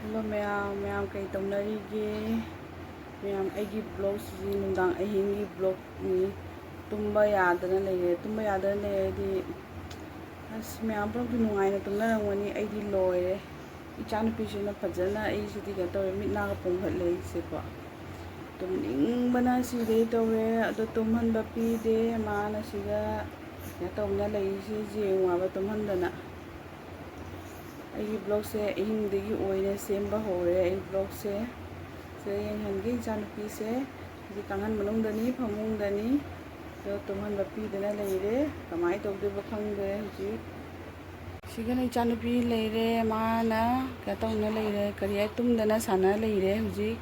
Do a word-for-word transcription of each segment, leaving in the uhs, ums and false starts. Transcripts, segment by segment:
Hello ꯃꯌꯥꯝ, ꯃꯌꯥꯝ ꯀꯩ ꯇꯧꯅꯔꯤꯒꯦ? ꯃꯌꯥꯝ, ꯑꯩꯒꯤ ꯕ꯭ꯂꯣꯛꯁꯤꯗꯤ ꯅꯨꯡꯗꯥꯡ ꯑꯍꯤꯡꯒꯤ ꯕ꯭ꯂꯣꯛꯅꯤ꯫ ꯇꯨꯝꯕ ꯌꯥꯗꯅ ꯂꯩꯔꯦ꯫ ꯇꯨꯝꯕ ꯌꯥꯗꯅ ꯂꯩꯔꯗꯤ, ꯑꯁ, ꯃꯌꯥꯝ ꯄꯨꯂꯞꯇꯤ ꯅꯨꯡꯉꯥꯏꯅ ꯇꯨꯝꯅꯔꯝꯒꯅꯤ꯫ ꯑꯩꯗꯤ ꯂꯣꯏꯔꯦ꯫ ꯏꯆꯥꯅꯨꯄꯤꯁꯤꯅ ꯐꯖꯅ ꯑꯩꯁꯤꯗꯤ ꯀꯩꯅꯣ ꯇꯧꯔꯦ, ꯃꯤꯠ ꯅꯥꯒ ꯄꯣꯝꯈꯠꯂꯦ ꯑꯩꯁꯦꯀꯣ꯫ ꯇꯨꯝꯅꯤꯡꯕꯅ ꯁꯤꯗꯩ ꯇꯧꯔꯦ꯫ ꯑꯗꯣ ꯇꯨꯝꯍꯟꯕ ꯄꯤꯗꯦ꯫ ꯃꯥꯅ ꯁꯤꯗ ꯀꯩꯅꯣ ꯇꯧꯗꯅ ꯂꯩꯔꯤꯁꯦ ꯌꯦꯡꯉꯨ ꯍꯥꯏꯕ ꯇꯨꯝꯍꯟꯗꯅ꯫ ꯑꯩꯒꯤ ꯕ꯭ꯂꯣꯛꯁꯦ ꯑꯍꯤꯡꯗꯒꯤ ꯑꯣꯏꯅ ꯁꯦꯝꯕ ꯍꯧꯔꯦ꯫ ꯑꯩ ꯕ꯭ꯂꯣꯛꯁꯦ ꯁꯤꯗ ꯌꯦꯡꯍꯟꯒꯦ꯫ ꯏꯆꯥꯅꯨꯄꯤꯁꯦ ꯍꯧꯖꯤꯛ ꯀꯥꯡꯈꯟ ꯃꯅꯨꯡꯗꯅꯤ, ꯐꯃꯨꯡꯗꯅꯤ꯫ ꯑꯗꯣ ꯇꯨꯝꯍꯟꯕ ꯄꯤꯗꯅ ꯂꯩꯔꯦ꯫ ꯀꯃꯥꯏꯅ ꯇꯧꯗꯣꯏꯕ ꯈꯪꯗ꯭ꯔꯦ ꯍꯧꯖꯤꯛ꯫ ꯁꯤꯒꯅ ꯏꯆꯥꯅꯨꯄꯤ ꯂꯩꯔꯦ꯫ ꯃꯥꯅ ꯀꯩꯅꯣ ꯇꯧꯅ ꯂꯩꯔꯦ, ꯀꯔꯤ ꯍꯥꯏ, ꯇꯨꯝꯗꯅ ꯁꯥꯟꯅ ꯂꯩꯔꯦ ꯍꯧꯖꯤꯛ꯫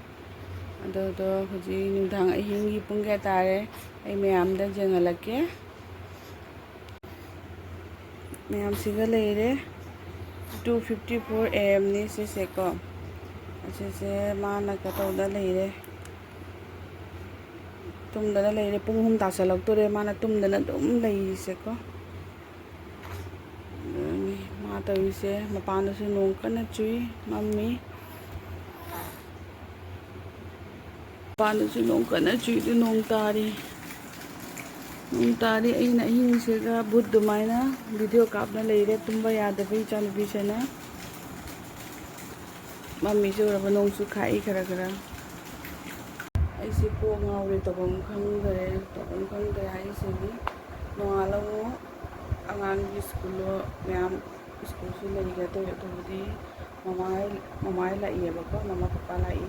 ꯑꯗꯨꯗꯣ ꯍꯧꯖꯤꯛ ꯅꯨꯡꯗꯥꯡ ꯑꯍꯤꯡꯒꯤ ꯄꯨꯡ ꯀꯌꯥ ꯇꯥꯔꯦ ꯑꯩ ꯃꯌꯥꯝꯗ ꯌꯦꯡꯍꯜꯂꯛꯀꯦ꯫ ꯃꯌꯥꯝꯁꯤꯒ ꯂꯩꯔꯦ꯫ Two fifty four A M ꯅꯤ ꯁꯤꯁꯦꯀꯣ꯫ ꯑꯁꯤꯁꯦ ꯃꯥꯅ ꯀꯩꯅꯣ ꯇꯧꯗ ꯂꯩꯔꯦ, ꯇꯨꯝꯗꯅ ꯂꯩꯔꯦ꯫ ꯄꯨꯡ ꯑꯍꯨꯝ ꯇꯥꯁꯜꯂꯛꯇꯣꯔꯦ ꯃꯥꯅ ꯇꯨꯝꯗꯅ ꯑꯗꯨꯝ ꯂꯩꯔꯤꯁꯦꯀꯣ꯫ ꯑꯗꯨꯅꯤ ꯃꯥ ꯇꯧꯔꯤꯁꯦ꯫ ꯃꯄꯥꯟꯗꯁꯨ ꯅꯣꯡ ꯀꯟꯅ ꯆꯨꯏ, ꯃꯝꯃꯤ꯫ ꯃꯄꯥꯟꯗꯁꯨ ꯅꯣꯡ ꯀꯟꯅ ꯆꯨꯏꯗꯨ, ꯅꯣꯡ ꯇꯥꯔꯤ꯫ ꯅꯣꯡ ꯇꯥꯔꯤ꯫ ꯑꯩꯅ ꯑꯍꯤꯡꯁꯤꯗ ꯚꯨꯠ ꯑꯗꯨꯃꯥꯏꯅ ꯚꯤꯗꯤꯑꯣ ꯀꯥꯞꯅ ꯂꯩꯔꯦ, ꯇꯨꯝꯕ ꯌꯥꯗꯕ ꯏꯆꯥꯅꯨꯄꯤꯁꯤꯅ꯫ ꯃꯝꯃꯤꯁꯦ ꯎꯔꯕ? ꯅꯣꯡꯁꯨ ꯈꯥꯛꯏ ꯈꯔ ꯈꯔ꯫ ꯑꯩꯁꯦ ꯀꯣꯛ ꯉꯥꯎꯔꯦ, ꯇꯧꯐꯝ ꯈꯪꯗꯔꯦ꯫ ꯇꯧꯐꯝ ꯈꯪꯗꯔꯦ ꯍꯥꯏꯁꯤꯗꯤ, ꯅꯣꯡꯉꯥꯜꯂꯒ ꯑꯃꯨꯛ ꯑꯉꯥꯡꯒꯤ ꯁ꯭ꯀꯨꯜꯗꯣ ꯃꯌꯥꯝ, ꯁ꯭ꯀꯨꯜꯁꯨ ꯂꯩꯒꯦ ꯇꯧꯋꯦ꯫ ꯑꯗꯨꯕꯨꯗꯤ ꯃꯃꯥ, ꯃꯃꯥ ꯂꯥꯛꯏꯌꯦꯕꯀꯣ, ꯃꯃꯥ ꯄꯄꯥ ꯂꯥꯛꯏ꯫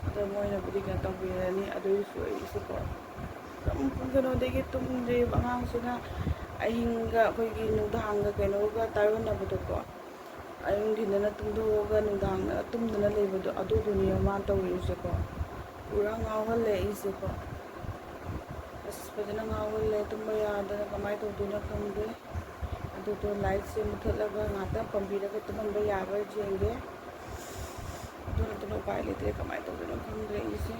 ꯑꯗꯣ ꯃꯣꯏꯅꯕꯨꯗꯤ ꯀꯩꯅꯣ ꯇꯧꯕꯤꯔꯅꯤ꯫ ꯑꯗꯨ ꯑꯣꯏꯔꯁꯨ ꯑꯩꯁꯦꯀꯣ ꯑꯗꯨꯝ ꯄꯨꯡ ꯀꯩꯅꯣꯗꯒꯤ ꯇꯨꯝꯗ꯭ꯔꯤꯕ꯫ ꯑꯉꯥꯡꯁꯤꯅ ꯑꯍꯤꯡꯒ ꯑꯩꯈꯣꯏꯒꯤ ꯅꯨꯡꯗꯥꯡꯒ ꯀꯩꯅꯣꯒ ꯇꯥꯏꯌꯣꯟꯅꯕꯗꯣꯀꯣ, ꯑꯌꯨꯛ ꯅꯨꯡꯊꯤꯟꯗꯅ ꯇꯨꯝꯊꯣꯛꯑꯒ ꯅꯨꯡꯗꯥꯡꯗꯅ ꯇꯨꯝꯗꯅ ꯂꯩꯕꯗꯣ, ꯑꯗꯨꯗꯨꯅꯦꯕ ꯃꯥꯅ ꯇꯧꯔꯤꯁꯦꯀꯣ꯫ ꯄꯨꯔꯥ ꯉꯥꯎꯍꯜꯂꯦ ꯑꯩꯁꯦꯀꯣ꯫ ꯑꯁ, ꯐꯖꯅ ꯉꯥꯎꯍꯜꯂꯦ꯫ ꯇꯨꯝꯕ ꯌꯥꯗꯅ ꯀꯃꯥꯏꯅ ꯇꯧꯗꯣꯏꯅꯣ ꯈꯪꯗꯦ꯫ ꯑꯗꯨꯗꯣ ꯂꯥꯏꯠꯁꯦ ꯃꯨꯊꯠꯂꯒ ꯉꯥꯏꯍꯥꯛꯇꯪ ꯄꯝꯕꯤꯔꯒ ꯇꯨꯝꯍꯟꯕ ꯌꯥꯕ꯭ꯔꯥ ꯌꯦꯡꯒꯦ꯫ ꯑꯗꯨ ꯅꯠꯇꯅ ꯎꯄꯥꯏ ꯂꯩꯇ꯭ꯔꯦ꯫ ꯀꯃꯥꯏꯅ ꯇꯧꯗꯣꯏꯅꯣ ꯈꯪꯗ꯭ꯔꯦ ꯑꯩꯁꯦ꯫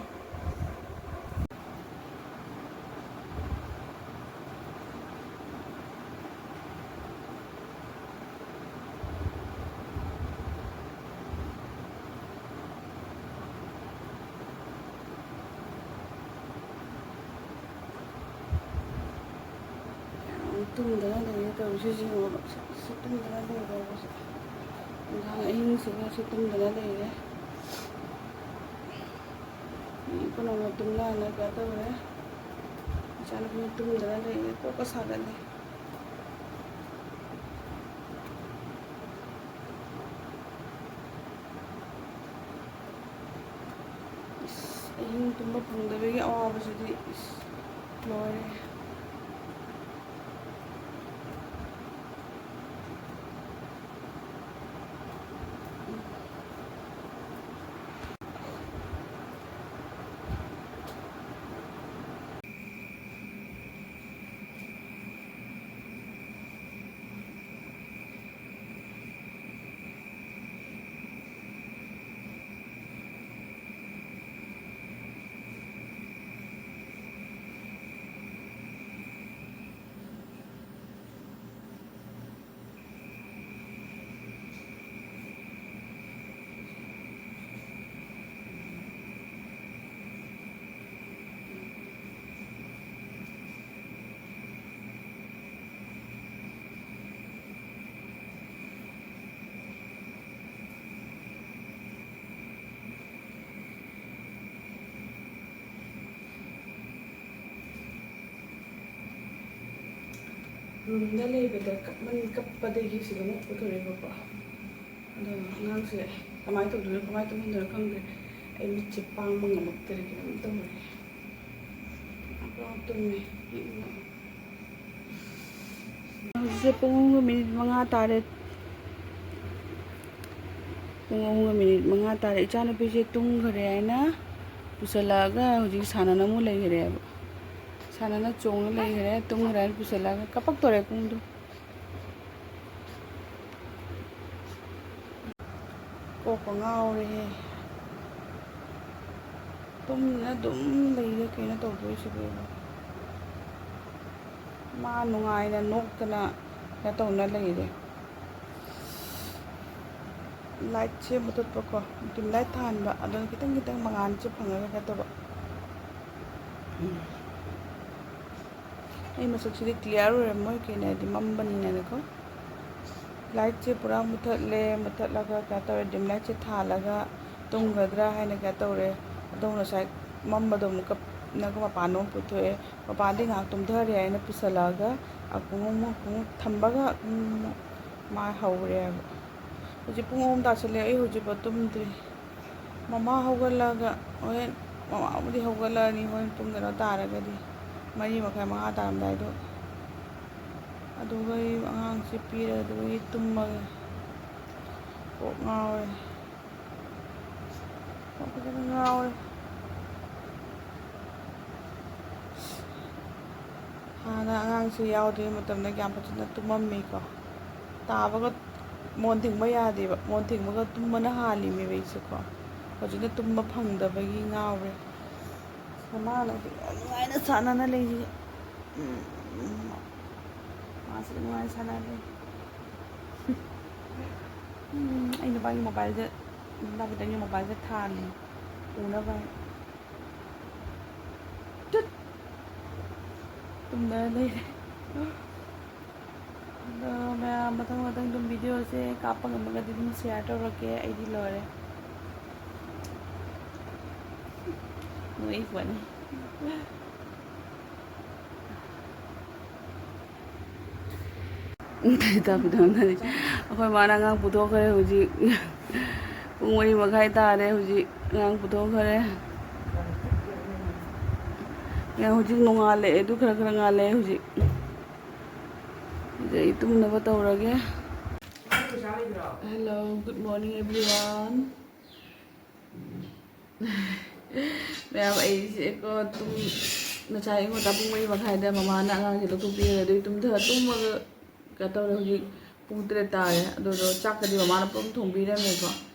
ꯇꯨꯝꯗꯅ ꯂꯩꯔꯦ ꯇꯧꯔꯤꯁꯦ, ꯌꯦꯡꯉꯣꯕ꯫ ꯁꯤ, ꯁꯤ ꯇꯨꯝꯗꯅ ꯂꯩꯔꯦꯕ꯫ ꯁꯤ ꯅꯨꯡꯗꯥꯡ ꯑꯍꯤꯡꯁꯤꯒ ꯁꯤ ꯇꯨꯝꯗꯅ ꯂꯩꯔꯦ꯫ ꯃꯤ ꯄꯨꯝꯅꯃꯛ ꯇꯨꯝꯅꯔꯒ ꯇꯧꯔꯦ꯫ ꯏꯆꯥꯅꯨꯄꯤ ꯇꯨꯝꯗꯅ ꯂꯩꯔꯦ꯫ ꯀꯣꯛꯀ ꯁꯥꯒꯠꯂꯦ꯫ ꯏꯁ, ꯑꯍꯤꯡ ꯇꯨꯝꯕ ꯐꯪꯗꯕꯒꯤ ꯑꯋꯥꯕꯁꯤꯗꯤ, ꯏꯁ, ꯂꯣꯏꯔꯦ꯫ ꯔꯨꯝꯗ ꯂꯩꯕꯗ ꯀꯞꯃꯟ-, ꯀꯞꯄꯗꯒꯤ ꯁꯤꯗ ꯑꯃꯨꯛ ꯄꯨꯊꯣꯔꯛꯑꯦꯕꯀꯣ꯫ ꯑꯗꯣ ꯑꯉꯥꯡꯁꯦ ꯀꯃꯥꯏꯅ ꯇꯧꯗꯣꯏꯅꯣ, ꯀꯃꯥꯏꯅ ꯇꯨꯝꯍꯟꯗꯣꯏꯅꯣ ꯈꯪꯗꯦ꯫ ꯑꯩ ꯃꯤꯠꯁꯦ ꯄꯥꯡꯕ ꯉꯝꯃꯛꯇꯔꯦ, ꯀꯩꯅꯣꯝ ꯇꯧꯔꯦ꯫ ꯄꯨꯔꯥ ꯇꯨꯝꯃꯦ꯫ ꯍꯧꯖꯤꯛꯁꯦ ꯄꯨꯡ ꯑꯍꯨꯝꯒ ꯃꯤꯅꯤꯠ ꯃꯉꯥ ꯇꯥꯔꯦ꯫ ꯄꯨꯡ ꯑꯍꯨꯝꯒ ꯃꯤꯅꯤꯠ ꯃꯉꯥ ꯇꯥꯔꯦ꯫ ꯏꯆꯥꯅꯨꯄꯤꯁꯦ ꯇꯨꯝꯈ꯭ꯔꯦ ꯍꯥꯏꯅ ꯄꯨꯁꯜꯂꯛꯑꯒ ꯍꯧꯖꯤꯛ ꯁꯥꯟꯅꯅ ꯑꯃꯨꯛ ꯂꯩꯈ꯭ꯔꯦꯕ꯫ ꯁꯥꯟꯅꯅ ꯆꯣꯡꯉ ꯂꯩꯈ꯭ꯔꯦ, ꯇꯨꯝꯈ꯭ꯔꯦ ꯍꯥꯏꯅ ꯄꯨꯁꯜꯂꯛꯑꯒ ꯀꯞꯄꯛꯇꯣꯔꯦ ꯄꯨꯡꯗꯣ꯫ ꯀꯣꯛꯀ ꯉꯥꯎꯔꯦꯍꯦ꯫ ꯇꯨꯝꯗꯅ ꯑꯗꯨꯝ ꯂꯩꯔꯦ, ꯀꯩꯅꯣ ꯇꯧꯗꯣꯏꯁꯤꯕꯨ? ꯃꯥ ꯅꯨꯡꯉꯥꯏꯅ ꯅꯣꯛꯇꯅ ꯀꯩꯅꯣ ꯇꯧꯅ ꯂꯩꯔꯦ꯫ ꯂꯥꯏꯠꯁꯦ ꯃꯨꯊꯠꯄꯀꯣ, ꯗꯤꯝ ꯂꯥꯏꯠ ꯊꯥꯍꯟꯕ, ꯑꯗꯨꯅ ꯈꯤꯇꯪ ꯈꯤꯇꯪ ꯃꯉꯥꯜꯁꯦ ꯐꯪꯉꯒ ꯀꯩꯅꯣ ꯇꯧꯕ꯫ ꯎꯝ꯫ ꯑꯩ ꯃꯁꯛꯁꯤꯗꯤ ꯀ꯭ꯂꯤꯌꯥꯔ ꯑꯣꯏꯔꯝꯃꯣꯏ, ꯀꯩꯅꯣ ꯍꯥꯏꯗꯤ ꯃꯝꯕꯅꯤꯅꯅꯦꯀꯣ꯫ ꯂꯥꯏꯠꯁꯦ ꯄꯨꯔꯥ ꯃꯨꯊꯠꯂꯦ, ꯃꯨꯊꯠꯂꯒ ꯀꯩꯅꯣ ꯇꯧꯔꯦ, ꯗꯤꯝ ꯂꯥꯏꯠꯁꯦ ꯊꯥꯜꯂꯒ ꯇꯨꯝꯒꯗ꯭ꯔꯥ ꯍꯥꯏꯅ ꯀꯩꯅꯣ ꯇꯧꯔꯦ꯫ ꯑꯗꯣ ꯉꯁꯥꯏ ꯃꯝꯕꯗꯣ ꯑꯃꯨꯛꯀ ꯅꯒ ꯃꯄꯥꯟꯗ ꯑꯃꯨꯛ ꯄꯨꯊꯣꯛꯑꯦ꯫ ꯃꯄꯥꯟꯗꯒꯤ ꯉꯥꯏꯍꯥꯛ ꯇꯨꯝꯊꯔꯦ ꯍꯥꯏꯅ ꯄꯨꯁꯜꯂꯛꯑꯒ ꯑꯃꯨꯛ, ꯑꯃꯨꯛ ꯊꯝꯕꯒ ꯑꯃꯨꯛ ꯃꯥꯏ ꯍꯧꯔꯦꯕ꯫ ꯍꯧꯖꯤꯛ ꯄꯨꯡ ꯑꯍꯨꯝ ꯇꯥꯁꯜꯂꯦ, ꯑꯩ ꯍꯧꯖꯤꯛꯐꯥꯎ ꯇꯨꯝꯗ꯭ꯔꯤ꯫ ꯃꯃꯥ ꯍꯧꯒꯠꯂꯒ ꯍꯣꯔꯦꯟ, ꯃꯃꯥꯕꯨꯗꯤ ꯍꯧꯒꯠꯂꯛꯑꯅꯤ ꯍꯣꯔꯦꯟ ꯄꯨꯡ ꯀꯩꯅꯣ ꯇꯥꯔꯒꯗꯤ, ꯃꯔꯤ ꯃꯈꯥꯏ, ꯃꯉꯥ ꯇꯥꯔꯝꯗꯥꯏꯗꯣ꯫ ꯑꯗꯨꯒ ꯑꯩ ꯑꯉꯥꯡꯁꯦ ꯄꯤꯔꯒ ꯑꯗꯨꯒ ꯑꯩ ꯇꯨꯝꯃꯒꯦ꯫ ꯀꯣꯛ ꯉꯥꯎꯔꯦ꯫ ꯀꯣꯛ ꯐꯖꯅ ꯉꯥꯎꯔꯦ꯫ ꯍꯥꯟꯅ ꯑꯉꯥꯡꯁꯦ ꯌꯥꯎꯗ꯭ꯔꯤꯉꯩ ꯃꯇꯝꯗ ꯌꯥꯝ ꯐꯖꯅ ꯇꯨꯝꯃꯝꯃꯤꯀꯣ꯫ ꯇꯥꯕꯒ, ꯃꯣꯟ ꯊꯤꯡꯕ ꯌꯥꯗꯦꯕ, ꯃꯣꯟ ꯊꯤꯡꯕꯒ ꯇꯨꯝꯕꯅ ꯍꯥꯜꯂꯤꯃꯦꯕ ꯑꯩꯁꯦꯀꯣ꯫ ꯍꯧꯖꯤꯛꯅ ꯇꯨꯝꯕ ꯐꯪꯗꯕꯒꯤ ꯉꯥꯎꯔꯦ꯫ ꯃꯃꯥꯅꯗꯤ ꯌꯥꯝ ꯅꯨꯡꯉꯥꯏꯅ ꯁꯥꯟꯅꯅ ꯂꯩꯔꯤ꯫ ꯎꯝ, ꯎꯝ, ꯃꯥꯁꯨ ꯅꯨꯡꯉꯥꯏꯅ ꯁꯥꯟꯅ ꯂꯩ꯫ ꯎꯝ, ꯑꯩ ꯅꯨꯄꯥꯒꯤ ꯃꯣꯕꯥꯏꯜꯁꯦ, ꯅꯨꯄꯥ ꯈꯤꯇꯪꯒꯤ ꯃꯣꯕꯥꯏꯜꯁꯦ ꯊꯥꯜꯂꯤ ꯎꯅꯕ ꯍꯥꯏꯅ꯫ ꯇꯨꯠ! ꯇꯨꯝꯗꯅ ꯂꯩꯔꯦ꯫ ꯑꯗꯣ ꯃꯌꯥꯝ ꯃꯊꯪ ꯃꯊꯪ ꯑꯗꯨꯝ ꯚꯤꯗꯤꯑꯣꯁꯦ ꯀꯥꯞꯄ ꯉꯝꯃꯒꯗꯤ ꯑꯗꯨꯝ ꯁꯤꯌꯥꯔ ꯇꯧꯔꯛꯀꯦ꯫ ꯑꯩꯗꯤ ꯂꯣꯏꯔꯦ꯫ ꯅꯣꯛꯏ ꯄꯣꯠꯅꯤ꯫ ꯇꯥꯕꯤꯗꯕꯅꯤ꯫ ꯑꯩꯈꯣꯏ ꯃꯥꯅ ꯑꯉꯥꯡ ꯄꯨꯊꯣꯛꯈ꯭ꯔꯦ ꯍꯧꯖꯤꯛ꯫ ꯄꯨꯡ ꯃꯔꯤ ꯃꯈꯥꯏ ꯇꯥꯔꯦ ꯍꯧꯖꯤꯛ꯫ ꯑꯉꯥꯡ ꯄꯨꯊꯣꯛꯈ꯭ꯔꯦ꯫ ꯑꯦ, ꯍꯧꯖꯤꯛ ꯅꯣꯡꯉꯥꯜꯂꯛꯑꯦ꯫ ꯑꯗꯨ ꯈꯔ ꯈꯔ ꯉꯥꯜꯂꯛꯑꯦ ꯍꯧꯖꯤꯛ꯫ ꯑꯗꯨꯗꯤ ꯑꯩ ꯇꯨꯝꯅꯕ ꯇꯧꯔꯒꯦ꯫ Hello, good morning everyone. ꯃꯌꯥꯝ, ꯑꯩꯁꯦꯀꯣ ꯇꯨꯝ-, ꯉꯁꯥꯏ ꯑꯌꯨꯛ ꯉꯟꯇꯥ ꯄꯨꯡ ꯃꯔꯤ ꯃꯈꯥꯏꯗ ꯃꯃꯥꯅ ꯑꯉꯥꯡꯁꯦ ꯂꯧꯊꯣꯛꯄꯤꯔꯦ꯫ ꯑꯗꯨꯒꯤ ꯇꯨꯝꯊ-, ꯇꯨꯝꯃꯒ ꯀꯩꯅꯣ ꯇꯧꯔꯦ꯫ ꯍꯧꯖꯤꯛ ꯄꯨꯡ ꯇꯔꯦꯠ ꯇꯥꯔꯦ꯫ ꯑꯗꯨꯗꯣ ꯆꯥꯛꯀꯗꯤ ꯃꯃꯥꯅ ꯄꯨꯡ ꯊꯣꯡꯕꯤꯔꯝꯃꯦꯀꯣ꯫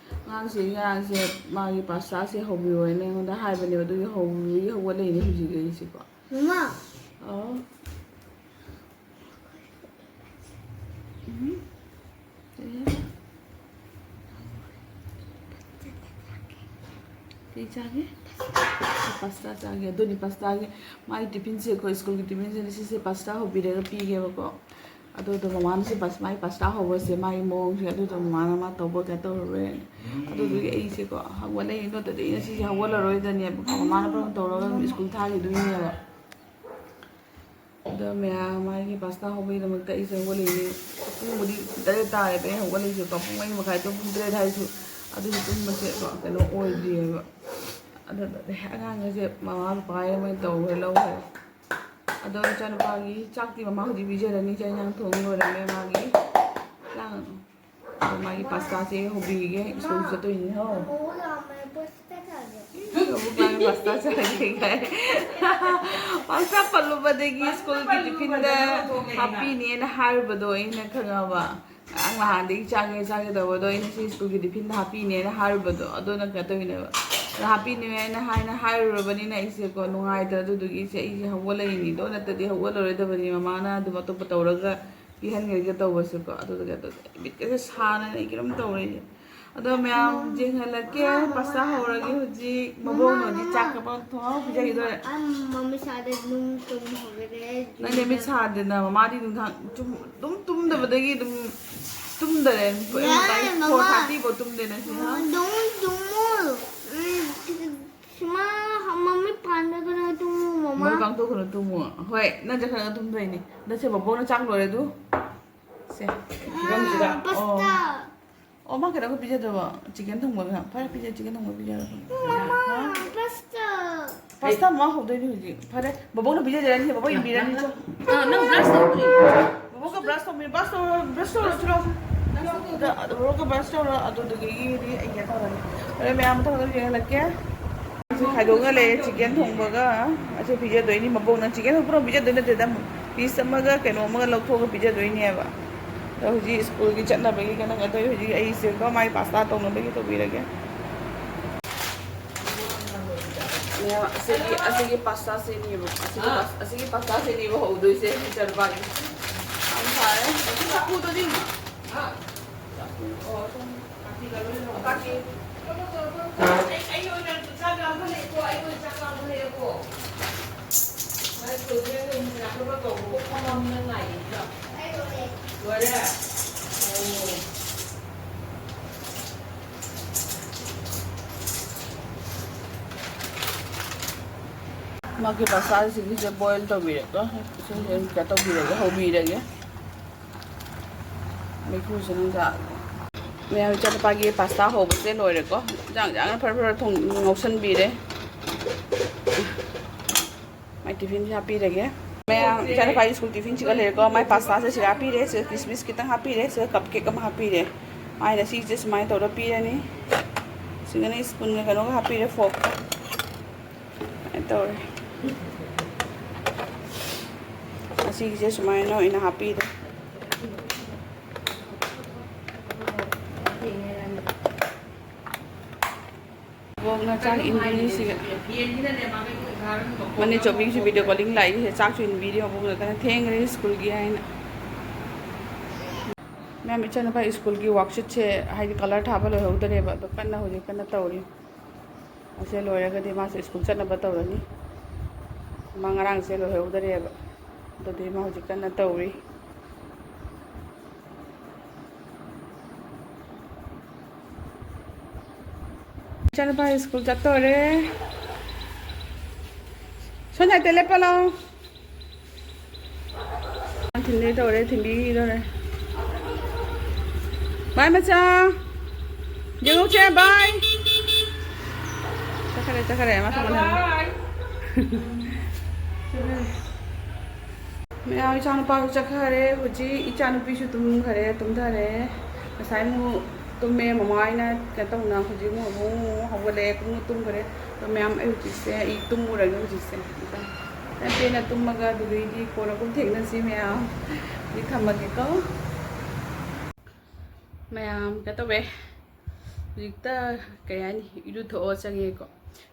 ꯑꯉꯥꯡꯁꯦ, ꯉꯔꯥꯡꯁꯦ ꯃꯥꯒꯤ ꯄꯥꯁꯇꯥꯁꯦ ꯍꯧꯕꯤꯌꯣ ꯍꯥꯏꯅ ꯑꯩꯉꯣꯟꯗ ꯍꯥꯏꯕꯅꯦꯕ꯫ ꯑꯗꯨꯒꯤ ꯍꯧꯕꯤꯕꯒꯤ ꯍꯧꯒꯠꯂꯛꯏꯅꯦ ꯍꯧꯖꯤꯛ ꯑꯩꯁꯦꯀꯣ꯫ ꯃꯃꯥ꯫ ꯑꯥꯎ꯫ ꯎꯝ꯫ ꯀꯩ ꯍꯥꯏꯕ? ꯀꯩ ꯆꯥꯒꯦ? ꯄꯥꯁꯇꯥ ꯆꯥꯒꯦ꯫ ꯑꯗꯨꯅꯤ ꯄꯥꯁꯇꯥꯒꯤ, ꯃꯥꯒꯤ ꯇꯤꯐꯤꯟꯁꯦ, ꯑꯩꯈꯣꯏ ꯁ꯭ꯀꯨꯜꯒꯤ ꯇꯤꯐꯤꯟꯁꯦ ꯁꯤꯁꯦ ꯄꯥꯁꯇꯥ ꯍꯧꯕꯤꯔꯒ ꯄꯤꯒꯦꯕꯀꯣ꯫ ꯑꯗꯨꯗꯣ ꯃꯃꯥꯅꯁꯨ ꯄꯥꯁ-, ꯃꯥꯒꯤ ꯄꯥꯁꯇꯥ ꯍꯧꯕꯁꯦ, ꯃꯥꯒꯤ ꯃꯑꯣꯡꯁꯦ, ꯑꯗꯨꯗꯣ ꯃꯃꯥꯅ ꯃꯥ ꯇꯧꯕ ꯀꯩꯅꯣ ꯇꯧꯔꯔꯣꯏ꯫ ꯑꯗꯨꯗꯨꯒꯤ ꯑꯩꯁꯦꯀꯣ ꯍꯧꯒꯠꯂꯛꯏ, ꯅꯠꯇ꯭ꯔꯗꯤ ꯑꯩ ꯉꯁꯤꯁꯦ ꯍꯧꯒꯠꯂꯔꯣꯏꯗꯅꯦꯕꯀꯣ꯫ ꯃꯃꯥꯅ ꯄꯨꯔꯥ ꯇꯧꯔꯒ ꯑꯗꯨꯝ ꯁ꯭ꯀꯨꯜ ꯊꯥꯈꯤꯗꯣꯏꯅꯦꯕ꯫ ꯑꯗꯣ ꯃꯌꯥꯝ ꯃꯥꯒꯤ ꯄꯥꯁꯇꯥ ꯍꯧꯕꯒꯤꯗꯃꯛꯇ ꯑꯩꯁꯦ ꯍꯧꯒꯠꯂꯛꯏꯅꯦ꯫ ꯄꯨꯡꯕꯨꯗꯤ ꯇꯔꯦꯠ ꯇꯥꯔꯦꯕ ꯑꯩ ꯍꯧꯒꯠꯂꯛꯏꯁꯦꯀꯣ꯫ ꯄꯨꯡ ꯃꯔꯤ ꯃꯈꯥꯏ ꯇꯨꯝ-, ꯄꯨꯡ ꯇꯔꯦꯠ ꯍꯥꯏꯔꯁꯨ ꯑꯗꯨꯒꯤ ꯇꯨꯝꯕꯁꯦꯀꯣ ꯀꯩꯅꯣ ꯑꯣꯏꯗ꯭ꯔꯤꯑꯕ꯫ ꯑꯗꯨꯗ ꯑꯉꯥꯡꯈꯩꯁꯦ ꯃꯃꯥ ꯄꯄꯥ ꯃꯣꯏ ꯇꯧꯈ꯭ꯔꯦ, ꯂꯧꯈ꯭ꯔꯦ꯫ ꯑꯗꯣ ꯏꯆꯥꯅꯨꯄꯥꯒꯤ ꯆꯥꯛꯇꯤ ꯃꯃꯥ ꯍꯧꯖꯤꯛ ꯄꯤꯖꯔꯅꯤ꯫ ꯏꯆꯥ ꯏꯟꯁꯥꯡ ꯊꯣꯡ ꯂꯣꯏꯔꯝꯃꯦ ꯃꯥꯒꯤ꯫ ꯂꯥꯡꯒꯅꯨ꯫ ꯑꯗꯣ ꯃꯥꯒꯤ ꯄꯥꯁꯇꯥꯁꯦ ꯍꯧꯕꯤꯔꯤꯒꯦ, ꯁ꯭ꯀꯨꯜ ꯆꯠꯇꯣꯏꯅꯤꯅ ꯍꯣ꯫ ꯄꯥꯁꯇꯥ ꯆꯥꯒꯦ ꯀꯥꯏ꯫ ꯄꯥꯁꯇꯥ ꯄꯜꯂꯨꯕꯗꯒꯤ ꯁ꯭ꯀꯨꯜꯒꯤ ꯇꯤꯐꯤꯟꯗ ꯍꯥꯞꯄꯤꯅꯦꯅ ꯍꯥꯏꯔꯨꯕꯗꯣ ꯑꯩꯅ ꯈꯪꯉꯕ꯫ ꯉꯔꯥꯡ ꯅꯍꯥꯟꯗꯒꯤ ꯆꯥꯒꯦ ꯆꯥꯒꯦ ꯇꯧꯕꯗꯣ ꯑꯩꯅ ꯁꯤ ꯁ꯭ꯀꯨꯜꯒꯤ ꯇꯤꯐꯤꯟꯗ ꯍꯥꯞꯄꯤꯅꯦꯅ ꯍꯥꯏꯔꯨꯕꯗꯣ ꯑꯗꯨꯅ ꯀꯩꯅꯣ ꯇꯧꯋꯤꯅꯦꯕ꯫ ꯑꯗꯣ ꯍꯥꯞꯄꯤꯅꯦꯅ ꯍꯥꯏꯅ ꯍꯥꯏꯔꯨꯔꯕꯅꯤꯅ ꯑꯩꯁꯦꯀꯣ ꯅꯨꯡꯉꯥꯏꯇ꯭ꯔꯦ꯫ ꯑꯗꯨꯗꯨꯒꯤ ꯏꯆꯦ ꯑꯩꯁꯦ ꯍꯧꯒꯠꯂꯛꯏꯅꯤꯗꯣ, ꯅꯠꯇ꯭ꯔꯗꯤ ꯍꯧꯒꯠꯂꯔꯣꯏꯗꯕꯅꯤ꯫ ꯃꯃꯥꯅ ꯑꯗꯨꯝ ꯑꯇꯣꯞꯄ ꯇꯧꯔꯒ ꯄꯤꯍꯟꯈ꯭ꯔꯒꯦ ꯇꯧꯕꯁꯨꯀꯣ꯫ ꯑꯗꯨꯗꯨꯒ ꯑꯗꯨ ꯃꯤꯠꯀꯁꯦ ꯁꯥꯅꯅ ꯑꯩ ꯀꯩꯅꯣꯝ ꯇꯧꯔꯦ꯫ ꯑꯗꯣ ꯃꯌꯥꯝ ꯌꯦꯡꯍꯜꯂꯛꯀꯦ꯫ ꯄꯥꯁꯇꯥ ꯍꯧꯔꯒꯦ ꯍꯧꯖꯤꯛ꯫ ꯃꯕꯣꯛꯅ ꯍꯧꯖꯤꯛ ꯆꯥꯛ ꯀꯞꯄ ꯊꯣꯡ ꯄꯤꯖꯈꯤꯗꯣꯔꯦ꯫ ꯃꯃꯤ ꯁꯥꯗ ꯑꯗꯨꯝ ꯇꯨꯝ ꯍꯧꯒꯠꯂꯦ꯫ ꯅꯪꯗꯤ ꯃꯤꯠ ꯁꯥꯗꯦꯅ, ꯃꯃꯥꯗꯤ ꯅꯨꯡꯗꯥꯡ ꯆꯨꯝ-, ꯑꯗꯨꯝ ꯇꯨꯝꯗꯕꯗꯒꯤ ꯑꯗꯨꯝ ꯇꯨꯝꯗꯔꯦ꯫ ꯌꯥꯔꯦ, ꯃꯃꯥ꯫ ꯐꯣꯔ ꯊꯥꯔꯇꯤ ꯐꯥꯎ ꯇꯨꯝꯗꯦ ꯅꯪꯁꯦ, ꯍꯥ? ꯑꯗꯨꯝ ꯇꯨꯝꯃꯣ꯫ ꯎꯝ, ꯁꯨꯃꯥ ꯃꯃꯤꯠ ꯄꯥꯟꯗꯒꯅ ꯇꯨꯝꯃꯣ, ꯃꯃꯥ꯫ ꯃꯣꯏ ꯄꯥꯡꯊꯣꯛꯈ꯭ꯔꯣ, ꯇꯨꯝꯃꯣ꯫ ꯍꯣꯏ, ꯅꯪ ꯆꯠꯈ꯭ꯔꯒ ꯇꯨꯝꯗꯣꯏꯅꯤ꯫ ꯅꯪꯁꯦ ꯕꯕꯣꯛꯅ ꯆꯥꯛ ꯂꯣꯏꯔꯦ ꯑꯗꯨ꯫ ꯁꯦ꯫ ꯐꯤꯕꯝꯁꯤꯗ꯫ ꯑꯥ, ꯄꯥꯁꯇꯥ꯫ ꯑꯣ, ꯃꯥ ꯀꯩꯅꯣꯝꯈꯛ ꯄꯤꯖꯗ꯭ꯔꯕꯣ? ꯆꯤꯀꯟ ꯊꯣꯡꯕꯒ꯫ ꯐꯔꯦ, ꯄꯤꯖ-, ꯆꯤꯀꯟ ꯊꯣꯡꯕ ꯄꯤꯖꯔꯣ꯫ ꯃꯃꯥ, ꯄꯥꯁꯇꯥ꯫ ꯄꯥꯁꯇꯥ ꯃꯃꯥ ꯍꯧꯗꯣꯏꯅꯤ ꯍꯧꯖꯤꯛ꯫ ꯐꯔꯦ, ꯕꯕꯣꯛꯅ ꯄꯤꯖꯖꯔꯅꯤ, ꯕꯕꯣꯛ ꯏꯟꯕꯤꯔꯅꯤ, ꯆꯣ꯫ ꯑꯥ, ꯅꯪ ꯕ꯭ꯔꯁ ꯇꯧꯗ꯭ꯔꯤ? ꯕꯕꯣꯛꯀ ꯕ꯭ꯔꯁ ꯇꯧꯕꯤꯌꯨ, ꯕ꯭ꯔꯁ ꯇꯧꯔꯣ, ꯕ꯭ꯔꯁ ꯇꯧꯔꯣ, ꯆꯤꯜꯂꯣ꯫ ꯕꯕꯣꯛꯀ ꯕ꯭ꯔꯁ ꯇꯧꯔꯣ, ꯑꯗꯨꯗꯨꯒꯤꯗꯤ ꯑꯩ ꯀꯩꯅꯣ ꯇꯧꯔꯒꯦ꯫ ꯍꯣꯔꯦꯟ ꯃꯌꯥꯝ ꯃꯊꯪ ꯃꯊꯪ ꯌꯦꯡꯍꯜꯂꯛꯀꯦ꯫ ꯁꯤ ꯈꯥꯏꯗꯣꯛꯅ ꯂꯩꯔꯦ, ꯆꯤꯀꯟ ꯊꯣꯡꯕꯒ ꯑꯁꯤ ꯄꯤꯖꯗꯣꯏꯅꯤ꯫ ꯃꯕꯣꯛꯅ ꯆꯤꯀꯟ ꯄꯨꯔꯥ ꯄꯤꯖꯗꯣꯏ ꯅꯠꯇꯦꯗ, ꯄꯤꯁ ꯑꯃꯒ ꯀꯩꯅꯣ ꯑꯃꯒ ꯂꯧꯊꯣꯛꯑꯒ ꯄꯤꯖꯗꯣꯏꯅꯦꯕ꯫ ꯑꯗꯣ ꯍꯧꯖꯤꯛ ꯁ꯭ꯀꯨꯜꯒꯤ ꯆꯠꯅꯕꯒꯤ ꯀꯩꯅꯣ ꯇꯧꯏ꯫ ꯍꯧꯖꯤꯛ ꯑꯩꯁꯦ ꯀꯃꯥꯏ ꯄꯥꯁꯇꯥ ꯇꯧꯅꯕꯒꯤ ꯇꯧꯕꯤꯔꯒꯦ꯫ ꯑꯁꯤꯒꯤ, ꯑꯁꯤꯒꯤ ꯄꯥꯁꯇꯥꯁꯤꯅꯦꯕ, ꯑꯁꯤꯒꯤ ꯄꯥꯁ-, ꯑꯁꯤꯒꯤ ꯄꯥꯁꯇꯥꯁꯤꯅꯦꯕ ꯍꯧꯗꯣꯏꯁꯦ, ꯆꯔꯕꯥꯒꯤ꯫ ꯌꯥꯝ ꯐꯔꯦ꯫ ꯆꯐꯨꯗꯨꯗꯤ? ꯆꯐꯨ, ꯑꯣ, ꯁꯨꯝ ꯀꯥꯇꯤ꯫ ꯆꯥꯛ ꯂꯥꯝꯈꯠꯂꯛꯑꯦꯀꯣ, ꯑꯩꯈꯣꯏ ꯆꯥꯛ ꯂꯥꯝꯈꯠꯂꯛꯑꯦꯀꯣ꯫ ꯃꯥꯏ ꯄ꯭ꯔꯣꯖꯦꯛ ꯑꯣꯏꯅ ꯂꯥꯛꯅꯕ ꯀꯧꯕꯀꯣ, ꯐꯝꯃꯝꯅꯤꯅ ꯉꯥꯏꯔꯤꯕ꯫ ꯂꯣꯏꯔꯦ? ꯑꯣ꯫ ꯃꯥꯒꯤ ꯄꯥꯁꯇꯥꯁꯤꯡꯁꯦ ꯕꯣꯏꯜ ꯇꯧꯕꯤꯔꯒ, ꯏꯁꯤꯡꯁꯦ ꯀꯩꯅꯣ ꯇꯧꯕꯤꯔꯒ, ꯍꯧꯕꯤꯔꯒꯦ꯫ ꯃꯩꯈꯨꯁꯤꯅ ꯌꯥꯗ꯭ꯔꯦ꯫ ꯃꯌꯥꯝ ꯏꯆꯥꯅꯨꯄꯥꯒꯤ ꯄꯥꯁꯇꯥ ꯍꯧꯕꯁꯦ ꯂꯣꯏꯔꯦꯀꯣ꯫ ꯏꯟꯖꯥꯡ ꯏꯟꯖꯥꯡꯅ ꯐꯔ ꯐꯔ ꯊꯣꯡ-, ꯉꯧꯁꯟꯕꯤꯔꯦ꯫ ꯃꯥꯏ ꯇꯤꯐꯤꯟꯁꯦ ꯍꯥꯞꯄꯤꯔꯒꯦ꯫ ꯃꯌꯥꯝ ꯏꯆꯥꯅꯨꯄꯥꯒꯤ ꯁ꯭ꯀꯨꯜ ꯇꯤꯐꯤꯟꯁꯤꯒ ꯂꯩꯔꯦꯀꯣ꯫ ꯃꯥꯏ ꯄꯥꯁꯇꯥꯁꯦ ꯁꯤꯗ ꯍꯥꯞꯄꯤꯔꯦ꯫ ꯁꯤꯗ ꯀꯤꯁꯃꯤꯁ ꯈꯤꯇꯪ ꯍꯥꯞꯄꯤꯔꯦ꯫ ꯁꯤꯗ ꯀꯞ ꯀꯦꯛ ꯑꯃ ꯍꯥꯞꯄꯤꯔꯦ꯫ ꯃꯥꯏꯅ ꯁꯤꯁꯦ ꯁꯨꯃꯥꯏꯅ ꯇꯧꯔ ꯄꯤꯔꯅꯤ꯫ ꯁꯤꯗꯅ ꯁ꯭ꯄꯨꯟꯒ ꯀꯩꯅꯣꯒ ꯍꯥꯞꯄꯤꯔꯦ, ꯐꯣꯔꯛꯀ꯫ ꯁꯨꯃꯥꯏꯅ ꯇꯧꯔꯦ꯫ ꯑꯁꯤꯒꯤꯁꯦ ꯁꯨꯃꯥꯏꯅ ꯑꯣꯏꯅ ꯍꯥꯞꯄꯤꯔꯦ꯫ ꯕꯣꯛꯅ ꯆꯥꯛ ꯏꯟꯕꯤꯔꯤꯁꯤꯒ꯫ ꯃꯅꯦ ꯆꯧꯕꯤꯒꯤꯁꯨ ꯚꯤꯗꯤꯑꯣ ꯀꯣꯂꯤꯡ ꯂꯥꯛꯏꯁꯦ, ꯆꯥꯛꯁꯨ ꯏꯟꯕꯤꯔꯤ ꯃꯕꯣꯛꯅ ꯀꯟꯅ, ꯊꯦꯡꯈ꯭ꯔꯦ ꯁ꯭ꯀꯨꯜꯒꯤ ꯍꯥꯏꯅ꯫ ꯃꯌꯥꯝ ꯏꯆꯥꯅꯨꯄꯥ ꯁ꯭ꯀꯨꯜꯒꯤ ꯋꯥꯔꯛꯁꯤꯠꯁꯦ, ꯍꯥꯏꯗꯤ ꯀꯂꯔ ꯊꯥꯕ ꯂꯣꯏꯍꯧꯗꯔꯦꯕ, ꯑꯗꯣ ꯀꯟꯅ ꯍꯧꯖꯤꯛ ꯀꯟꯅ ꯇꯧꯔꯤ꯫ ꯑꯁꯤ ꯂꯣꯏꯔꯒꯗꯤ ꯃꯥꯁꯦ ꯁ꯭ꯀꯨꯜ ꯆꯠꯅꯕ ꯇꯧꯔꯅꯤ꯫ ꯃꯥ ꯉꯔꯥꯡꯁꯦ ꯂꯣꯏꯍꯧꯗꯔꯦꯕ, ꯑꯗꯨꯗꯤ ꯃꯥ ꯍꯧꯖꯤꯛ ꯀꯟꯅ ꯇꯧꯔꯤ꯫ ꯏꯆꯥꯅꯨꯄꯥ ꯁ꯭ꯀꯨꯜ ꯆꯠꯇꯣꯔꯦ꯫ ꯁꯣꯝ ꯁꯥꯏꯗꯇ ꯂꯦꯞꯄ ꯂꯥꯎ꯫ ꯊꯤꯟꯗꯣꯏ ꯇꯧꯔꯦ, ꯊꯤꯟꯕꯤꯗꯣꯔꯦ꯫ ꯕꯥꯏ ꯃꯆꯥ꯫ ꯌꯦꯡꯉꯨꯁꯦ, ꯕꯥꯏ꯫ ꯆꯠꯈꯔꯦ, ꯆꯠꯈꯔꯦ, ꯃꯥ ꯊꯣꯛꯄ ꯂꯩꯍꯧꯔꯦ꯫ ꯃꯌꯥꯝ ꯏꯆꯥꯅꯨꯄꯥꯁꯨ ꯆꯠꯈꯔꯦ꯫ ꯍꯧꯖꯤꯛ ꯏꯆꯥꯅꯨꯄꯤꯁꯨ ꯇꯨꯝꯈꯔꯦ, ꯇꯨꯝꯊꯔꯦ꯫ ꯉꯁꯥꯏ ꯑꯃꯨꯛ ꯇꯨꯝꯃꯦ, ꯃꯃꯥ ꯍꯣꯏꯅ ꯀꯩꯅꯣ ꯇꯧꯅ꯫ ꯍꯧꯖꯤꯛ ꯑꯃꯨꯛ, ꯑꯃꯨꯛ ꯍꯧꯒꯠꯂꯛꯑꯦ, ꯑꯃꯨꯛ ꯇꯨꯝꯈꯔꯦ꯫ ꯑꯗꯣ ꯃꯌꯥꯝ, ꯑꯩ ꯍꯧꯖꯤꯛꯁꯦ, ꯑꯩ ꯇꯨꯝꯃꯨꯔꯒꯦ ꯍꯧꯖꯤꯛꯁꯦ꯫ ꯄꯦꯟꯅ ꯇꯨꯝꯃꯒ ꯑꯗꯨꯗꯩꯗꯤ ꯀꯣꯟꯅ ꯑꯃꯨꯛ ꯊꯦꯡꯅꯁꯤ ꯃꯌꯥꯝ꯫ ꯑꯗꯨꯗꯤ ꯊꯝꯃꯒꯦꯀꯣ꯫ ꯃꯌꯥꯝ ꯀꯩꯅꯣ ꯇꯧꯋꯦ꯫ ꯍꯧꯖꯤꯛꯇ ꯀꯩ ꯍꯥꯏꯅꯤ, ꯏꯔꯨꯊꯣꯛꯑ ꯆꯪꯉꯦꯀꯣ꯫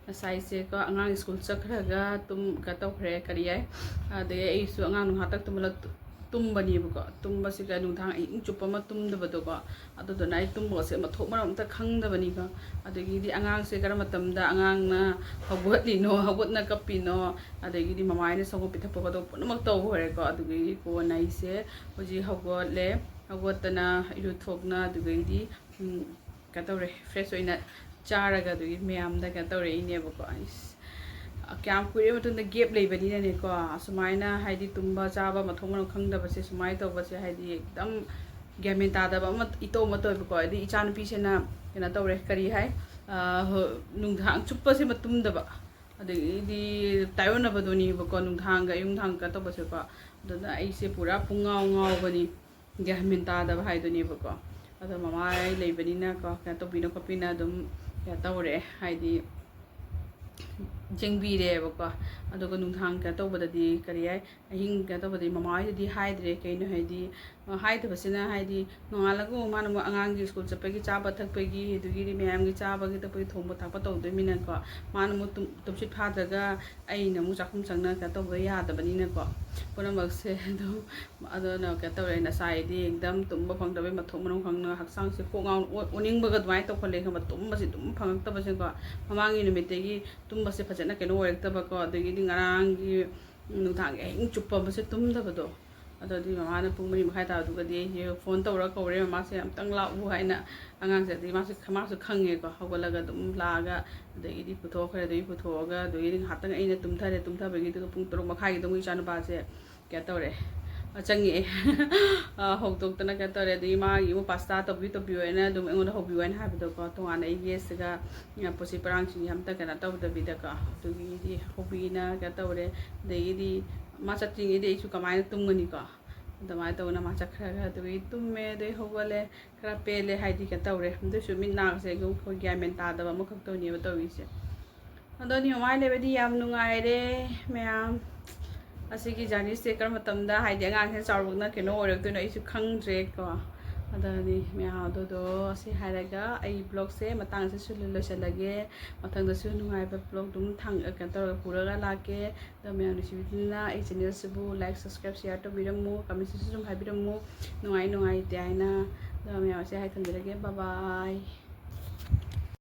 ꯉꯁꯥꯏꯁꯦꯀꯣ, ꯑꯉꯥꯡ ꯁ꯭ꯀꯨꯜ ꯆꯠꯈ꯭ꯔꯒ ꯇꯨꯝ-, ꯀꯩꯅꯣ ꯇꯧꯈ꯭ꯔꯦ, ꯀꯔꯤ ꯍꯥꯏ, ꯑꯗꯩ ꯑꯩꯁꯨ ꯑꯉꯥꯡ ꯉꯥꯏꯍꯥꯛꯇꯪ ꯇꯨꯝꯍꯜꯂ-, ꯇꯨꯝꯕꯅꯦꯕꯀꯣ꯫ ꯇꯨꯝꯕꯁꯤꯒ ꯅꯨꯡꯗꯥꯡ ꯑꯍꯤꯡ ꯆꯨꯞꯄ ꯑꯃ ꯇꯨꯝꯗꯕꯗꯣꯀꯣ꯫ ꯑꯗꯨꯗꯨꯅ ꯑꯩ ꯇꯨꯝꯕꯒꯁꯦ ꯃꯊꯣꯡ ꯃꯔꯝ ꯑꯝꯇ ꯈꯪꯗꯕꯅꯤꯀꯣ꯫ ꯑꯗꯒꯤꯗꯤ ꯑꯉꯥꯡꯁꯦ ꯀꯔꯝꯕ ꯃꯇꯝꯗ ꯑꯉꯥꯡꯅ ꯍꯧꯒꯠꯂꯤꯅꯣ, ꯍꯧꯒꯠꯅ ꯀꯞꯄꯤꯅꯣ, ꯑꯗꯒꯤꯗꯤ ꯃꯃꯥꯏꯅ ꯁꯪꯒꯣꯝ ꯄꯤꯊꯛꯄꯒꯗꯣ ꯄꯨꯝꯅꯃꯛ ꯇꯧꯈ꯭ꯔꯦꯀꯣ꯫ ꯑꯗꯨꯗꯒꯤꯗꯤ ꯀꯣꯟꯅ ꯑꯩꯁꯦ ꯍꯧꯖꯤꯛ ꯍꯧꯒꯠꯂꯦ꯫ ꯍꯧꯒꯠꯇꯅ ꯏꯔꯨꯊꯣꯛꯅ ꯑꯗꯨꯗꯒꯤꯗꯤ, ꯎꯝ, ꯀꯩꯅꯣ ꯇꯧꯔꯦ, ꯐ꯭ꯔꯦꯁ ꯑꯣꯏꯅ ꯆꯥꯔꯒ ꯑꯗꯨꯒꯤ ꯃꯌꯥꯝꯗ ꯀꯩꯅꯣ ꯇꯧꯔꯛꯏꯅꯦꯕꯀꯣ꯫ ꯑꯩꯁ, ꯀꯌꯥꯝ ꯀꯨꯏꯔꯕ ꯃꯇꯨꯡꯗ ꯒꯦꯞ ꯂꯩꯕꯅꯤꯅꯅꯦꯀꯣ, ꯑꯁꯨꯃꯥꯏꯅ ꯍꯥꯏꯗꯤ ꯇꯨꯝꯕ ꯆꯥꯕ ꯃꯊꯣꯡ ꯃꯔꯝ ꯈꯪꯗꯕꯁꯦ, ꯁꯨꯃꯥꯏꯅ ꯇꯧꯕꯁꯦ ꯍꯥꯏꯗꯤ ꯑꯦꯛꯗꯝ ꯒ꯭ꯌꯥꯟ ꯃꯦꯟ ꯇꯥꯗꯕ ꯑꯃ ꯏꯇꯧ ꯑꯃ ꯇꯧꯋꯦꯕꯀꯣ꯫ ꯍꯥꯏꯗꯤ ꯏꯆꯥꯅꯨꯄꯤꯁꯤꯅ ꯀꯩꯅꯣ ꯇꯧꯔꯦ, ꯀꯔꯤ ꯍꯥꯏ, ꯑ, ꯍꯣ-, ꯅꯨꯡꯗꯥꯡ ꯆꯨꯞꯄꯁꯤꯃ ꯇꯨꯝꯗꯕ, ꯑꯗꯒꯤꯗꯤ ꯇꯥꯏꯑꯣꯟꯅꯕꯗꯨꯅꯦꯕꯀꯣ, ꯅꯨꯡꯗꯥꯡꯒ ꯑꯌꯨꯛ ꯅꯨꯡꯗꯥꯡꯒ ꯇꯧꯕꯁꯦꯀꯣ꯫ ꯑꯗꯨꯅ ꯑꯩꯁꯦ ꯄꯨꯔꯥ ꯄꯨꯡꯉꯥꯎ ꯉꯥꯎꯕꯅꯤ, ꯒ꯭ꯌꯥꯟ ꯃꯦꯟ ꯇꯥꯗꯕ ꯍꯥꯏꯗꯨꯅꯦꯕꯀꯣ꯫ ꯑꯗꯣ ꯃꯃꯥ ꯑꯩ ꯂꯩꯕꯅꯤꯅꯀꯣ, ꯀꯩꯅꯣ ꯇꯧꯕꯤꯅ ꯈꯣꯠꯄꯤꯅ ꯑꯗꯨꯝ ꯀꯩꯅꯣ ꯇꯧꯔꯦ, ꯍꯥꯏꯗꯤ ꯌꯦꯡꯕꯤꯔꯦꯕꯀꯣ꯫ ꯑꯗꯨꯒ ꯅꯨꯡꯗꯥꯡ ꯀꯩꯅꯣ ꯇꯧꯕꯗꯗꯤ, ꯀꯔꯤ ꯍꯥꯏ, ꯑꯍꯤꯡ ꯀꯩꯅꯣ ꯇꯧꯕꯗꯗꯤ ꯃꯃꯥ ꯍꯣꯏꯗꯗꯤ ꯍꯥꯏꯗ꯭ꯔꯦ꯫ ꯀꯩꯅꯣ ꯍꯥꯏꯗꯤ, ꯑ, ꯍꯥꯏꯗꯕꯁꯤꯅ ꯍꯥꯏꯗꯤ ꯅꯣꯡꯉꯥꯜꯂꯒ ꯑꯃꯨꯛ ꯃꯥꯅ ꯑꯃꯨꯛ ꯑꯉꯥꯡꯒꯤ ꯁ꯭ꯀꯨꯜ ꯆꯠꯄꯒꯤ ꯆꯥꯕ ꯊꯛꯄꯒꯤ, ꯑꯗꯨꯒꯤꯗꯤ ꯃꯌꯥꯝꯒꯤ ꯆꯥꯕꯒꯤ ꯊꯛꯄꯒꯤ ꯊꯣꯡꯕ ꯊꯥꯛꯄ ꯇꯧꯗꯣꯏꯃꯤꯅꯀꯣ, ꯃꯥꯅ ꯑꯃꯨꯛ ꯇꯨꯝ-, ꯇꯨꯝꯁꯤꯠ ꯐꯥꯗ꯭ꯔꯒ ꯑꯩꯅ ꯑꯃꯨꯛ ꯆꯥꯛꯈꯨꯝ ꯆꯪꯅ ꯀꯩꯅꯣ ꯇꯧꯕ ꯌꯥꯗꯕꯅꯤꯅꯀꯣ꯫ ꯄꯨꯝꯅꯃꯛꯁꯦ ꯑꯗꯨꯝ ꯑꯗꯨꯅ ꯀꯩꯅꯣ ꯇꯧꯔꯦ, ꯉꯁꯥꯏꯗꯤ ꯑꯦꯛꯗꯝ ꯇꯨꯝꯕ ꯐꯪꯗꯕꯩ ꯃꯊꯣꯡ ꯃꯔꯝ ꯈꯪꯗꯅ ꯍꯛꯆꯥꯡꯁꯦ ꯀꯣꯛ ꯉꯥꯎꯅ ꯑꯣ-, ꯑꯣꯅꯤꯡꯕꯒ ꯑꯗꯨꯃꯥꯏꯅ ꯇꯧꯈꯠꯂꯛꯑꯦ ꯈꯪꯕ, ꯇꯨꯝꯕꯁꯦ ꯑꯗꯨꯝ ꯐꯪꯉꯛꯇꯕꯁꯦꯀꯣ꯫ ꯃꯃꯥꯡꯒꯤ ꯅꯨꯃꯤꯠꯇꯒꯤ ꯇꯨꯝꯕꯁꯦ ꯐꯖꯅ ꯀꯩꯅꯣ ꯑꯣꯏꯔꯛꯇꯕꯀꯣ, ꯑꯗꯒꯤꯗꯤ ꯉꯔꯥꯡꯒꯤ ꯅꯨꯡꯗꯥꯡꯒꯤ ꯑꯍꯤꯡ ꯆꯨꯞꯄ ꯑꯃꯁꯦ ꯇꯨꯝꯗꯕꯗꯣ꯫ ꯑꯗꯨꯗꯤ ꯃꯃꯥꯅ ꯄꯨꯡ ꯃꯔꯤ ꯃꯈꯥꯏ ꯇꯥꯕꯗꯨꯒꯗꯤ ꯑꯩꯁꯦ ꯐꯣꯟ ꯇꯧꯔ ꯀꯧꯔꯦ, ꯃꯃꯥꯁꯦ ꯑꯝꯇꯪ ꯂꯥꯛꯎ ꯍꯥꯏꯅ꯫ ꯑꯉꯥꯡꯁꯦ ꯑꯗꯒꯤ ꯃꯥꯁꯨ, ꯃꯥꯁꯨ ꯈꯪꯉꯦꯀꯣ, ꯍꯧꯒꯠꯂꯒ ꯑꯗꯨꯝ ꯂꯥꯛꯑꯒ ꯑꯗꯒꯤꯗꯤ ꯄꯨꯊꯣꯛꯈ꯭ꯔꯦ꯫ ꯑꯗꯒꯤ ꯄꯨꯊꯣꯛꯑꯒ ꯑꯗꯒꯤꯗꯤ ꯉꯥꯏꯍꯥꯛꯇꯪ ꯑꯩꯅ ꯇꯨꯝꯊꯔꯦ꯫ ꯇꯨꯝꯊꯕꯒꯤꯗꯨꯒ ꯄꯨꯡ ꯇꯔꯨꯛ ꯃꯈꯥꯏꯒꯤꯗꯨꯒ ꯏꯆꯥꯅꯨꯄꯥꯁꯦ ꯀꯩꯅꯣ ꯇꯧꯔꯦ, ꯑ, ꯆꯪꯉꯛꯑꯦ꯫ ꯑ, ꯍꯧꯗꯣꯛꯇꯅ ꯀꯩꯅꯣ ꯇꯧꯔꯦ꯫ ꯑꯗꯒꯤ ꯃꯥꯒꯤ ꯑꯃꯨꯛ ꯄꯥꯁꯇꯥ ꯇꯧꯕꯤꯌꯨ ꯇꯧꯕꯤꯌꯨ ꯍꯥꯏꯅ ꯑꯗꯨꯝ ꯑꯩꯉꯣꯟꯗ ꯍꯧꯕꯤꯌꯨ ꯍꯥꯏꯅ ꯍꯥꯏꯕꯗꯣꯀꯣ, ꯇꯣꯉꯥꯟꯅ ꯑꯩ ꯒꯦꯁꯁꯤꯒ, ꯑ, ꯄꯣꯠꯁꯤ ꯄꯔꯥꯡꯁꯤꯡꯁꯦ ꯑꯝꯇ ꯀꯩꯅꯣ ꯇꯧꯗꯕꯤꯗꯀꯣ꯫ ꯑꯗꯨꯒꯤꯗꯤ ꯍꯧꯕꯤꯅ ꯀꯩꯅꯣ ꯇꯧꯔꯦ꯫ ꯑꯗꯒꯤꯗꯤ ꯃꯥ ꯆꯠꯇ꯭ꯔꯤꯉꯩꯗꯤ ꯑꯩꯁꯨ ꯀꯃꯥꯏꯅ ꯇꯨꯝꯒꯅꯤꯀꯣ? ꯑꯗꯨꯃꯥꯏꯅ ꯇꯧꯗꯅ ꯃꯥ ꯆꯠꯈ꯭ꯔꯒ ꯑꯗꯨꯒꯤ ꯇꯨꯝꯃꯦ꯫ ꯑꯗꯩ ꯍꯧꯒꯠꯂꯦ, ꯈꯔ ꯄꯦꯜꯂꯦ, ꯍꯥꯏꯗꯤ ꯀꯩꯅꯣ ꯇꯧꯔꯦ꯫ ꯑꯗꯨꯁꯨ ꯃꯤꯠ ꯅꯥꯒꯁꯦ ꯑꯗꯨꯝ ꯑꯩꯈꯣꯏ ꯒ꯭ꯌꯥꯟ ꯃꯦꯟ ꯇꯥꯗꯕ ꯑꯃꯈꯛ ꯇꯧꯅꯦꯕ ꯇꯧꯔꯤꯁꯦ꯫ ꯑꯗꯣ ꯅꯤꯌꯣꯝ ꯍꯥꯏ ꯂꯩꯕꯗꯤ ꯌꯥꯝ ꯅꯨꯡꯉꯥꯏꯔꯦ ꯃꯌꯥꯝ꯫ ꯑꯁꯤꯒꯤ ꯖꯔꯅꯤꯁꯦ ꯀꯔꯝꯕ ꯃꯇꯝꯗ, ꯍꯥꯏꯗꯤ ꯑꯉꯥꯡꯁꯤꯅ ꯆꯥꯎꯔꯛꯅ ꯀꯩꯅꯣ ꯑꯣꯏꯔꯛꯇꯣꯏꯅꯣ ꯑꯩꯁꯨ ꯈꯪꯗ꯭ꯔꯦꯀꯣ꯫ ꯑꯗꯨꯅꯤ ꯃꯌꯥꯝ ꯑꯗꯨꯗꯣ, ꯑꯁꯤ ꯍꯥꯏꯔꯒ ꯑꯩ vlogꯁꯦ ꯃꯇꯥꯡ ꯑꯁꯤꯁꯨ ꯂꯣꯏꯁꯤꯜꯂꯒꯦ꯫ ꯃꯊꯪꯗꯁꯨ ꯅꯨꯡꯉꯥꯏꯕ vlog ꯑꯗꯨꯝ ꯊꯥꯡ-, ꯀꯩꯅꯣ ꯇꯧꯔꯒ ꯄꯨꯔꯒ ꯂꯥꯛꯀꯦ꯫ ꯑꯗꯣ ꯃꯌꯥꯝ ꯅꯨꯡꯁꯤꯕꯤꯗꯨꯅ ꯑꯩ channelꯁꯤꯕꯨ like, subscribe, share ꯇꯧꯕꯤꯔꯝꯃꯨ, commentꯁꯤꯁꯨ ꯑꯗꯨꯝ ꯍꯥꯏꯕꯤꯔꯝꯃꯨ, ꯅꯨꯡꯉꯥꯏ ꯅꯨꯡꯉꯥꯏꯇꯦ ꯍꯥꯏꯅ꯫ ꯑꯗꯣ ꯃꯌꯥꯝ ꯑꯁꯤ ꯍꯥꯏ ꯊꯝꯖꯔꯒꯦ, bye bye꯫